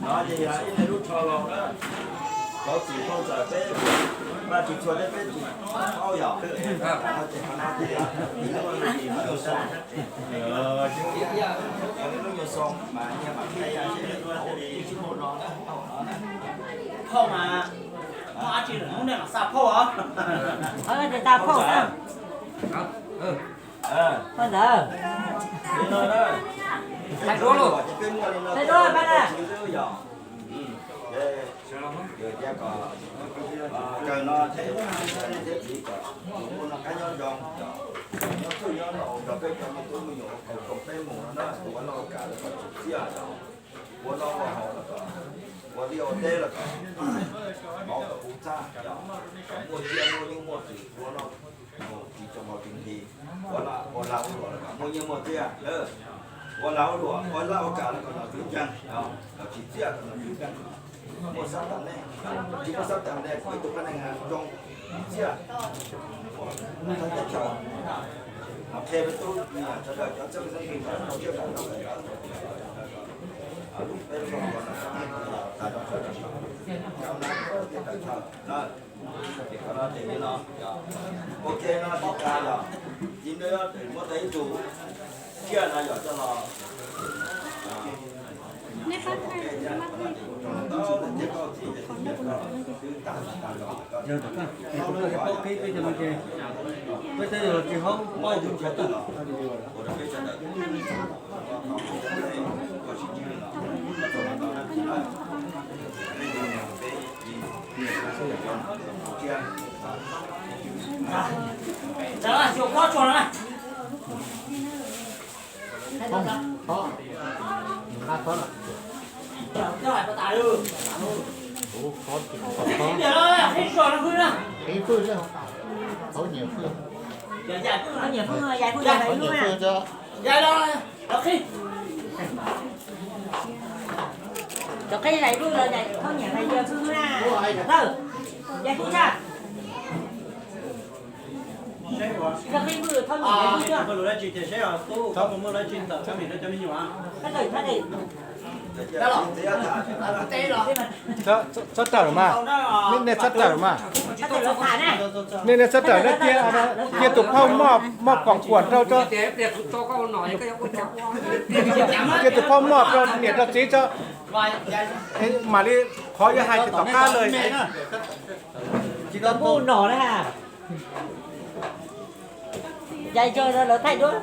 No ces yog ib lub tsho los na, thov txim phooj ywg peb, Vajtswv txhua tus peb tsis paub yog. Lub nyuag xoo mas, phauj mas, muaj dab tsi lawm, muaj nej los xa phauj os. Xa phauj na. Phauj ntawd. Thaij duab lauj. Thaij duab pab na. Kawg no thiab, thiab txiv kom muaj noj qab nyob zoo, nyob txhij nyob laus nrog peb cov me tub me nyuam uas koom peb mus no na, ua noj ua kam los kom tsim txiaj, ua noj ua haus los kom ua liaj ua teb los kom mov kom puv txaj, kom muaj tsiaj muaj nyuj muaj twm ua noj, tsis tso hau tsis nqhis, ua lag ua luam los kom muaj nyiaj muaj txiaj, ua lag ua luam ua laj ua kam los kom nom tswv ntseeg, kom tsim txiaj kom nom tswv ntseeg, muaj xab tas nej, tsis muaj xab tas nej kom ib tug pab neeg zoo txiaj, teb chaws qhia peb tub sawv daws cov txheeb txheeb tib rau tsiaj kam no, peb lub zos no tas rau sawv daws, cov na tej daws chaw na, ces qhov no ces li no, ua ke no tsis tas yog txiv nws muab tau ib tug tsiaj no yog coj los Cov qhib lais lub los thauj nyiam hais yog xwb na. Thawj, yog tub tshaj. Cov qhib lub thauj nyiam hais yog tub tshaj. Txhob tawm mas, nej txhob tawm mas. Nej, nej txhob tawm, nej cia, cia tus phauj moj, moj koom kuam rau tso. Cia tus phauj moj rau niam rau txiv tso, mam li qhov yuav hais ces tom qab lawm. Tsis tau mus nom na. Yais tso lawv thaij duab.